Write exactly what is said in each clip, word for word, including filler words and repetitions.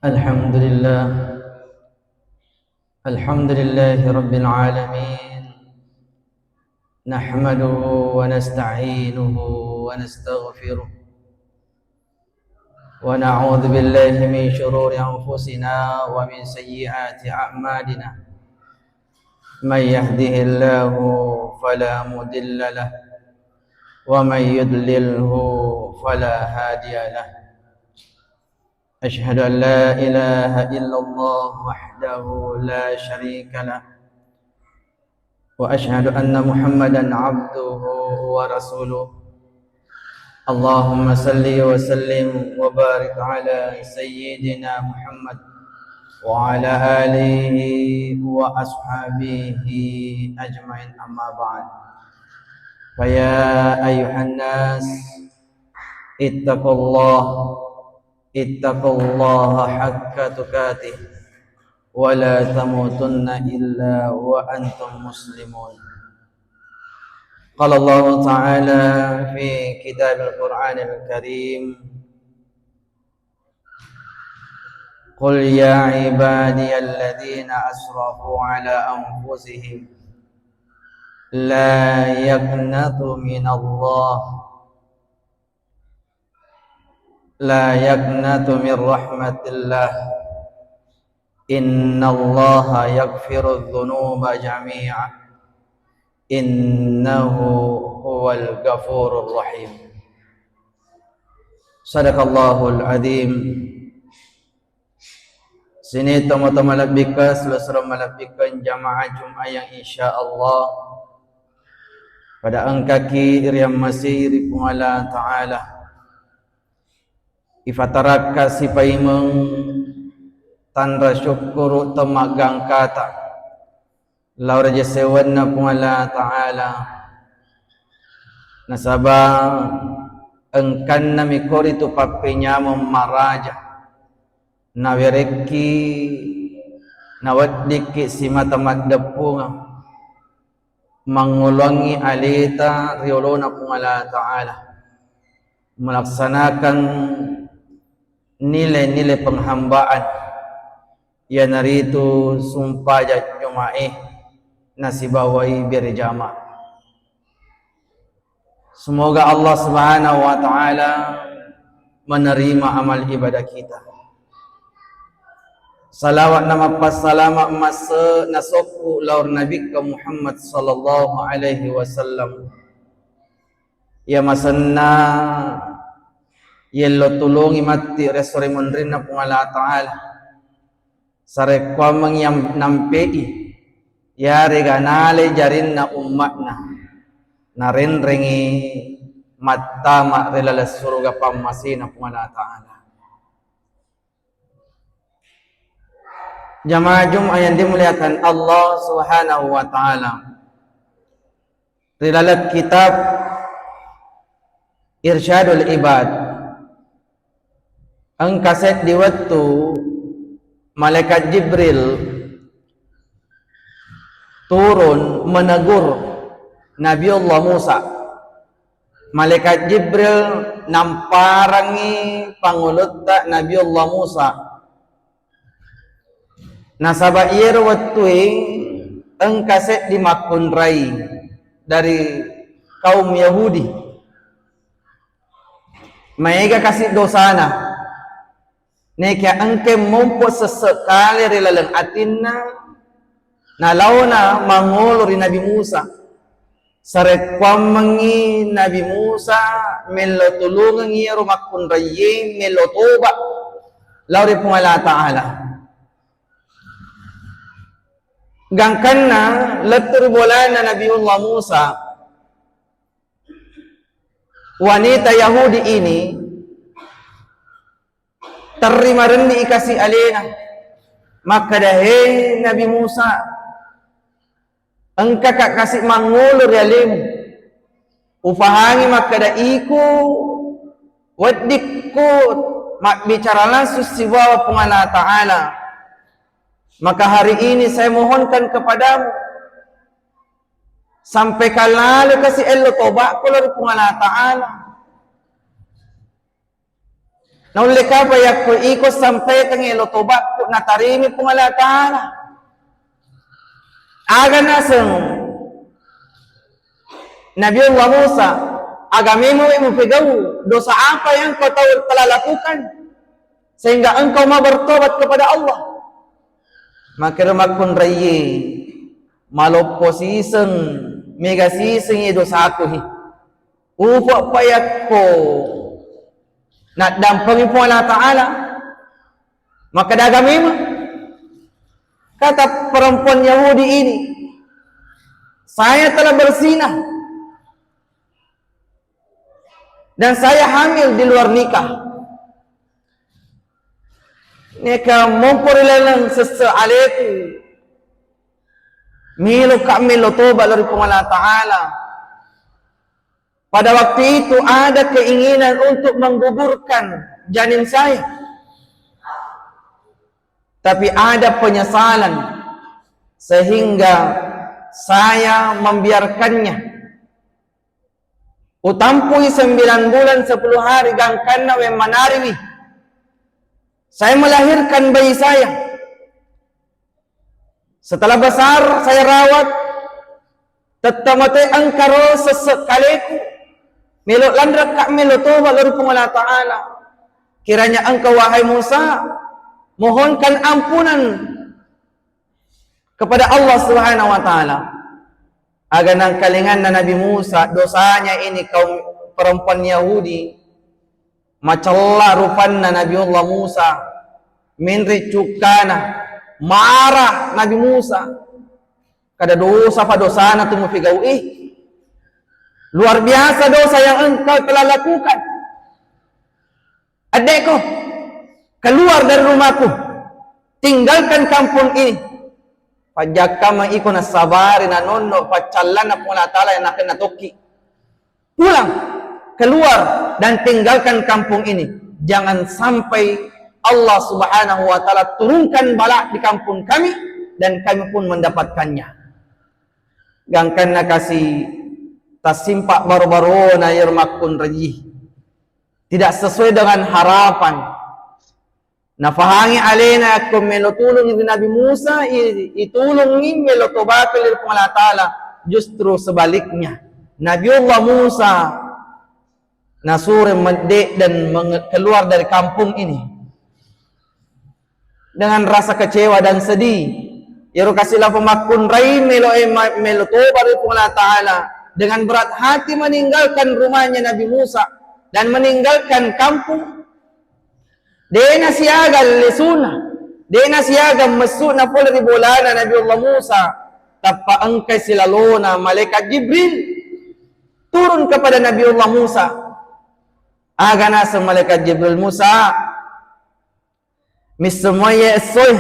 الحمد لله. الحمد لله رب العالمين. نحمده ونستعينه ونستغفره. ونعوذ بالله من شرور أنفسنا ومن سيئات أعمالنا. من يهده الله فلا مضل له، ومن يضلله فلا هادي له. أشهد أن لا إله إلا الله وحده لا شريك له، وأشهد أن محمدا عبده ورسوله. اللهم صل وسلم وبارك على سيدنا محمد وعلى آله وأصحابه أجمعين، أما بعد. فيا أيها الناس، اتقوا الله، اتقوا الله حق تقاته ولا تموتن إلا وأنتم مسلمون. قال الله تعالى في كتاب القرآن الكريم: قل يا عبادي الذين أسرفوا على أنفسهم لا يقنطوا من الله، لا يقنطوا من رحمة الله، إن الله يغفر الذنوب جميعا، إنه هو الغفور الرحيم. صدق الله العظيم. Sining tomatoa malebbikeng, silessureng malebbikeng jamaah Jumat yang insya Allah pada engkaki riammasei ri Puang Allah Ta'ala. Ifatarakka sipaimeng tanra syukkuru temmaggangkata lao ri jessewwenna Puang Allah Ta'ala. Nasaba engkannami koritu pappenyameng maraja, nawerekki, naweddikki simata maddeppungeng, mangoloangngi aleta ri olona Puang Allah Ta'ala, melaksanakan nilai-nilai penghambaan, iyanaritu sumpajang Juma'e nasibawai berjamaah. Semoga Allah Subhanahu wa Ta'ala menerima amal ibadah kita. Salawat na mappassalama masse nasokku lao ri Nabikka Muhammad sallallahu alaihi wasallam. Iya masenna yello tulungi matti ri esso ri munrinna Puang Allah Ta'ala. Sarekkuammengngi yang nampe'i, yarega nalai jarinna umma'na, narenrengngi mattama ri laleng suruga pammasena Puang Allah Ta'ala. Jamaah Jumat yang dimuliakan Allah Subhanahu wa Ta'ala, ri laleng kitab Irsyadul Ibad, engka seddi wettu malaikat Jibril turun menegur Nabiullah Musa. Malaikat Jibril namparangngi pangulutta Nabiullah Musa. Nasaba iyaro wettue engka seddi makkunrai dari kaum Yahudi. Maega kasi dosana. Nekia engke mompo sesse kale ri laleng atinna, nalaona mangolo ri Nabi Musa. Sarekkuammengngi Nabi Musa mello tulungengngi iyaro makkunraiye mello toba lao ri Puang Allah Ta'ala. Gangkanna lettu ri bolana Nabiullah Musa, wanita Yahudi ini terri marenni i kasi alena, makkeda, "He Nabi Musa, engkaka kasi mangolo ri alemu. Ufahangi makkeda iko weddikku mabbicara langsung sibawa Puang Allah Ta'ala. Maka hari ini saya mohonkan kepadamu, sampaikan lalo kasi ello tobakku lao ri Puang Allah Ta'ala." Naulle kapa yakko iko sampaikangngi elo tobakku natarimi Puang Allah Ta'ala? Aga naseng Nabiullah Musa, aga memang mupegau dosa apa yang kau tahu telah lakukan sehingga engkau mau bertobat kepada Allah? Makkeda makkunraiye, maloppo siseng, mega siseng ye dosaku hi. Upa pa yakko naddampengi Puang Allah Ta'ala. Makkeda aga memang? Kata perempuan Yahudi ini, saya telah berzina dan saya hamil di luar nikah. Neka mompo ri laleng sesse aleku, melo ka melo toba lao ri Puang Allah Ta'ala. Pada waktu itu ada keinginan untuk menggugurkan janin saya. Tapi ada penyesalan sehingga saya membiarkannya. Utampui sembilan bulan sepuluh hari gangkanna we manariwi. Saya melahirkan bayi saya. Setelah besar saya rawat, tette mate engkaro sesse kaleku. Melo lanrekka melo toba lao ri Puang Allah Ta'ala. Kiranya engkau wahai Musa, mohonkan ampunan kepada Allah Subhanahu wa Ta'ala. Aga nangkalinganna Nabi Musa dosanya ini kaum perempuan Yahudi, macella rupanna Nabiullah Musa, menre cukkana, marah Nabi Musa. Kada dosa pa dosana tu mupigau ih. Luar biasa dosa yang engkau telah lakukan. Addekku, keluar dari rumahku, tinggalkan kampung ini. Pajjakkameng iko nasabari nanonno paccallanna Puang Allah Ta'ala yang nakenna tokki. Pulang, keluar dan tinggalkan kampung ini. Jangan sampai Allah Subhanahu wa Ta'ala turunkan bala di kampung kami dan kami pun mendapatkannya. Gangkanna kasi tassimpa baro-barona iyaro makkunraji. Tidak sesuai dengan harapan. Nafahangi alena yakko melo tulungi Nabi Musa, i-, itulungi melo tobakeng ri Puang Allah Ta'ala. Justru sebaliknya, Nabiullah Musa nasuro medde dan menge-, keluar dari kampung ini dengan rasa kecewa dan sedih. Iyaro kasi lafo makkunrai melo e ma-, melo toba ri Puang Allah Ta'ala dengan berat hati meninggalkan rumahnya Nabi Musa dan meninggalkan kampung. Dena siaga lesuna, dena siaga messuna pole ri bolana Nabiullah Musa, tappa engkai silalona malaikat Jibril turun kepada Nabiullah Musa. Aga naseng malaikat Jibril, Musa, missemoye essoe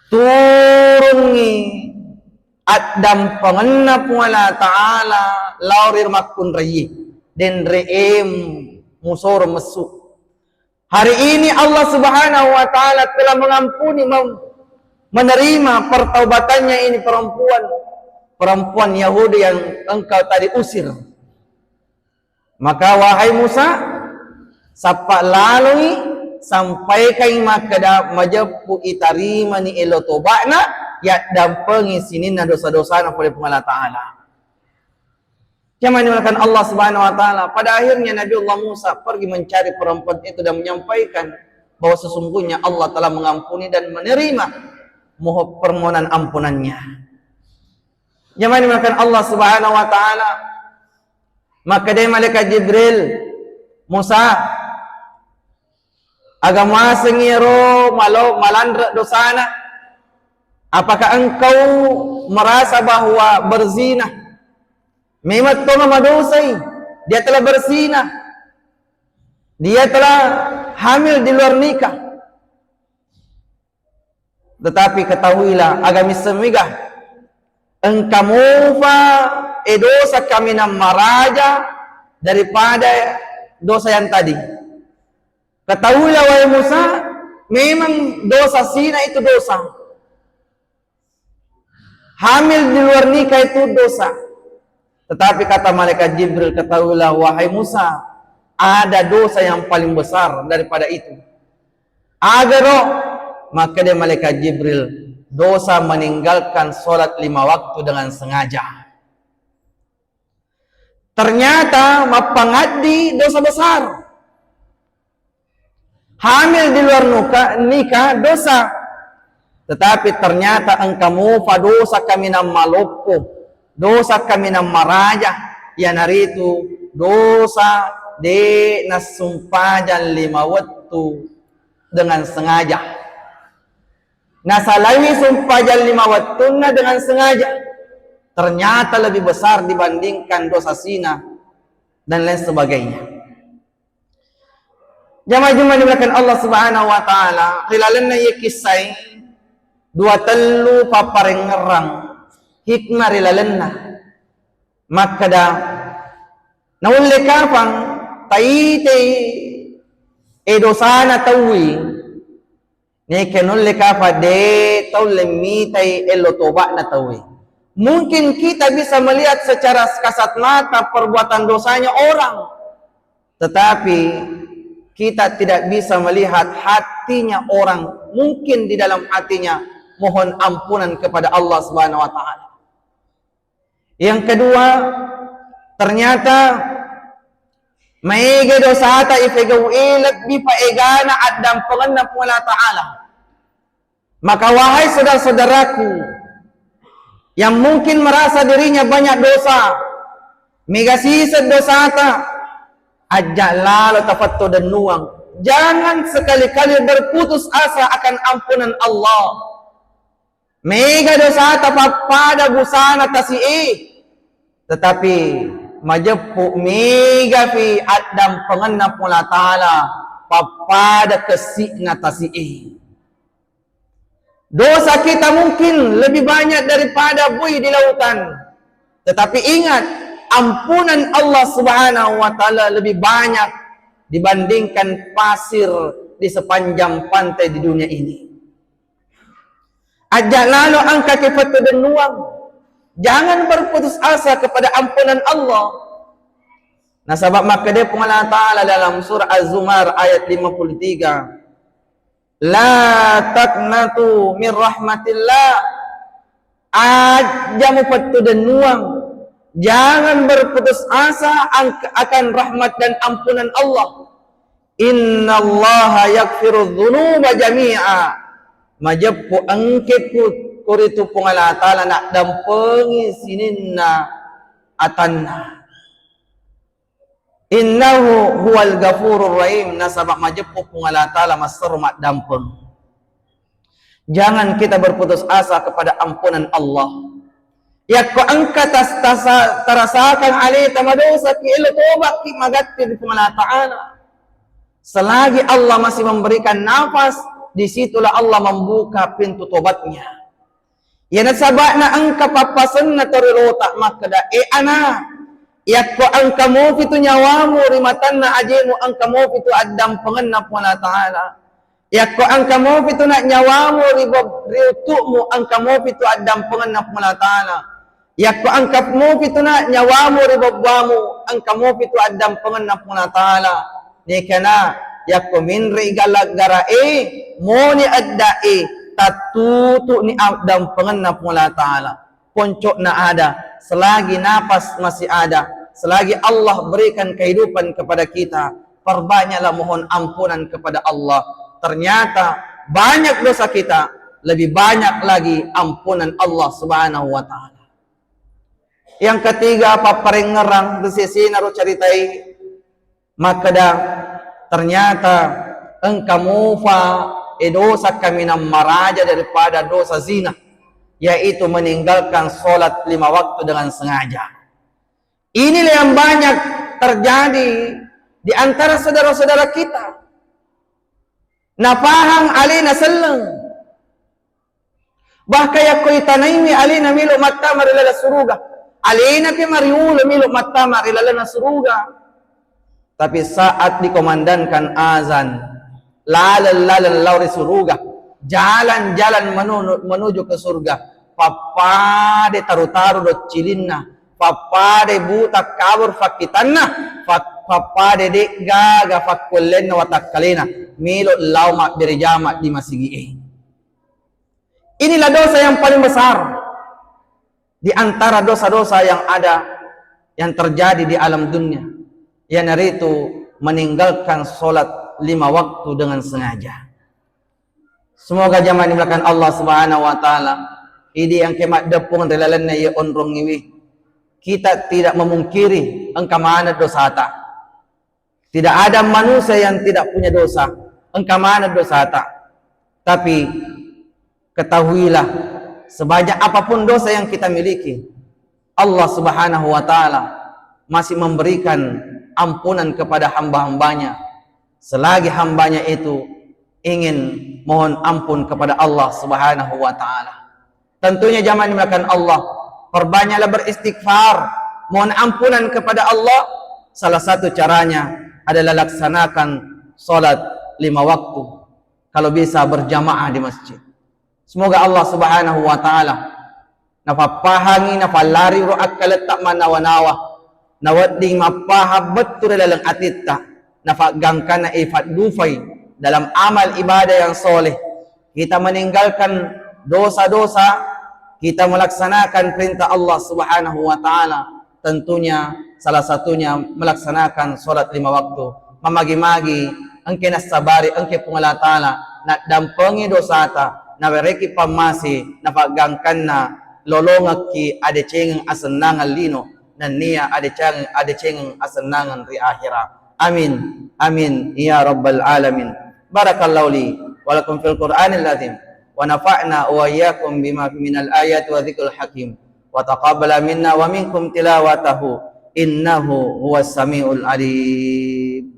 turungngi addampengenna Puang Allah Ta'ala lao ri makkunraie, denre em musoro messu. Hari ini Allah Subhanahu wa Ta'ala telah mengampuni, mem-, menerima pertaubatannya ini perempuan, perempuan Yahudi yang engkau tadi usir. Maka wahai Musa, sappa laloi sampaikangngi makkeda majeppu itarimani elo toba'na, yaddampengi sininna dosa-dosana pole Puang Allah Ta'ala. Jamaah dimuliakan Allah Subhanahu wa Ta'ala. Pada akhirnya Nabiullah Musa pergi mencari perempuan itu dan menyampaikan bahwa sesungguhnya Allah telah mengampuni dan menerima moho-, permohonan ampunannya. Jamaah dimuliakan Allah Subhanahu wa Ta'ala. Makkedai malaikat Jibril, Musa, aga muaseng iyaro malo-, malanre dosana? Apakah engkau merasa bahwa berzina? Memang tongeng madosai, dia telah berzina, dia telah hamil di luar nikah. Tetapi ketahuilah, aga misseng mega, engka mupa e dosa kaminang maraja daripada dosa yang tadi. Ketahuilah wahai Musa, memang dosa zina itu dosa. Hamil di luar nikah itu dosa. Tetapi kata malaikat Jibril, ketahuilah wahai Musa, Ada dosa yang paling besar daripada itu. Agaro? Makkeda malaikat Jibril, dosa meninggalkan sholat lima waktu dengan sengaja. Ternyata mappangaddi dosa besar. Hamil di luar nuka-, nikah dosa. Tetapi ternyata engka mupa dosa kaminang maloppo, dosa kaminang maraja, iyanaritu dosa de' nassumpajang lima wettu dengan sengaja. Nasalaiwi sumpajang lima wettunna dengan sengaja. Ternyata lebih besar dibandingkan dosa zina dan lain sebagainya. Jamaah Jumat dimuliakan Allah Subhanahu wa Ta'ala, ri lalenna iye kissai dua tellu papparengngerang hikmah ri lalenna. Makkeda, naulle kapang taitei e dosana tauwe, neke nulle kapang de' taulle mitai ello toba'na tauwe. Mungkin kita bisa melihat secara kasat mata perbuatan dosanya orang, tetapi kita tidak bisa melihat hatinya orang. Mungkin di dalam hatinya mohon ampunan kepada Allah Subhanahu wa Ta'ala. Yang kedua, ternyata maega dosata ipegau'i lebbi paegana addampengenna Puang Allah Ta'ala. Maka wahai saudara-saudaraku yang mungkin merasa dirinya banyak dosa, mega siseng dosata, ajja lalo tafetto dennuang. Jangan sekali-kali berputus asa akan ampunan Allah. Mega dosata pappada busana tasi'e, tetapi majeppu megapi addampengenna Puang Allah Ta'ala pappada kessi'na tasi'e. Dosa kita mungkin lebih banyak daripada bui di lautan. Tetapi ingat, ampunan Allah Subhanahu wa Ta'ala lebih banyak dibandingkan pasir di sepanjang pantai di dunia ini. Ajja lalo engka kefetto dennuang. Jangan berputus asa kepada ampunan Allah. Nasaba makkeda Puang Allah Ta'ala dalam surah Az-Zumar ayat lima puluh tiga, "La taqnatu min rahmatillah." Ajja mupettu dennuang. Jangan berputus asa ang-, akan rahmat dan ampunan Allah. "Innallaha yaghfiru dzunuba jami'a." Majeppu engke ku-, kuritu Puang Allah Ta'ala naddampengi sininna atanna. "Innahu huwal ghafurur rahim." Nasaba majeppu Puang Allah Ta'ala masero maddampeng. Jangan kita berputus asa kepada ampunan Allah. Yakko engka tas-, tasa-, tarasakang aleta madosa ki, elo toba ki, magatti ri Puang Allah Ta'ala. Selagi Allah masih memberikan nafas, disitulah Allah membuka pintu tobatnya. Iyana saba'na engka pappasenna torilota makkeda, "E ana, yakko engka mupitu nyawamu ri matanna ajemu, engka mupitu addampengenna Puang Allah Ta'ala. Yakko engka mupitu na nyawamu ri bob-, ri uttu'mu, engka mupitu addampengenna Puang Allah Ta'ala. Yakko engka mupitu na nyawamu ri bobbamu, engka mupitu addampengenna Puang Allah Ta'ala. Nekana yakko minri gala-gara e, moni edda e, tattutu ni addampengenna Puang Allah Ta'ala." Ponco'na ada, selagi napas masih ada, selagi Allah berikan kehidupan kepada kita, perbanyaklah mohon ampunan kepada Allah. Ternyata banyak dosa kita, lebih banyak lagi ampunan Allah Subhanahu wa Ta'ala. Yang ketiga, papparengngerang ri sesena ro caritai, makkeda, ternyata engka mupa e dosa kaminang maraja daripada dosa zina, yaitu meninggalkan sholat lima waktu dengan sengaja. Inilah yang banyak terjadi di antara saudara-saudara kita. Napahang alena selleng. Bahkan yakko itanaimi alena melo mattama ri laleng suruga. Alena pi mariolo melo mattama ri lalenna suruga. Tapi saat dikumandangkan azan, laleng-laleng lao ri suruga, jalan-jalan menu-, menuju ke surga, pappada taru-taru doccilinna, pappada buta kabur fakkitanna, fak-, pappada de'gaga fakkuellenna watakkalena melo lao mabbere jama di masigi'e. Inilah dosa yang paling besar di antara dosa-dosa yang ada, yang terjadi di alam dunia, iyanaritu meninggalkan sholat lima waktu dengan sengaja. Semoga jamaah dimuliakan Allah Subhanahu wa Ta'ala, idi engka maddeppung ri lalenna iye onrongiwi, kita tidak memungkiri engka maneng dosata. Tidak ada manusia yang tidak punya dosa. Engka maneng dosata. Tapi ketahuilah, sebanyak apapun dosa yang kita miliki, Allah Subhanahu wa Ta'ala masih memberikan ampunan kepada hamba-hambanya selagi hambanya itu ingin mohon ampun kepada Allah Subhanahu wa Ta'ala. Tentunya jamaah dimuliakan Allah, perbanyaklah beristighfar, mohon ampunan kepada Allah. Salah satu caranya adalah laksanakan sholat lima waktu, kalau bisa berjamaah di masjid. Semoga Allah Subhanahu wa Ta'ala nafappahangi, nafallari ro akkaletta manawa-nawa, nawedding mappahang bettu ri laleng atitta, nafaggangkana ifaddufai dalam amal ibadah yang soleh. Kita meninggalkan dosa-dosa, kita melaksanakan perintah Allah Subhanahu wa Ta'ala. Tentunya salah satunya melaksanakan sholat lima waktu. Mamagi-magi engke nassabari engke Puang Allah Ta'ala, naddampengi dosata, nawereki pammase, nafaggangkanna lolongekki adecengeng asennangan lino, nennia adeceng-, adecengeng asennangan ri akhira. Amin. Amin. Ya Rabbal Alamin. Barakallahu li wa lakum fil Qur'anil azim. Wa nafa'na wa iyyakum bima fi minal ayati wa dzikril hakim. Wa taqabbala minna wa minkum tilawatahu. Innahu huwas samiul alim.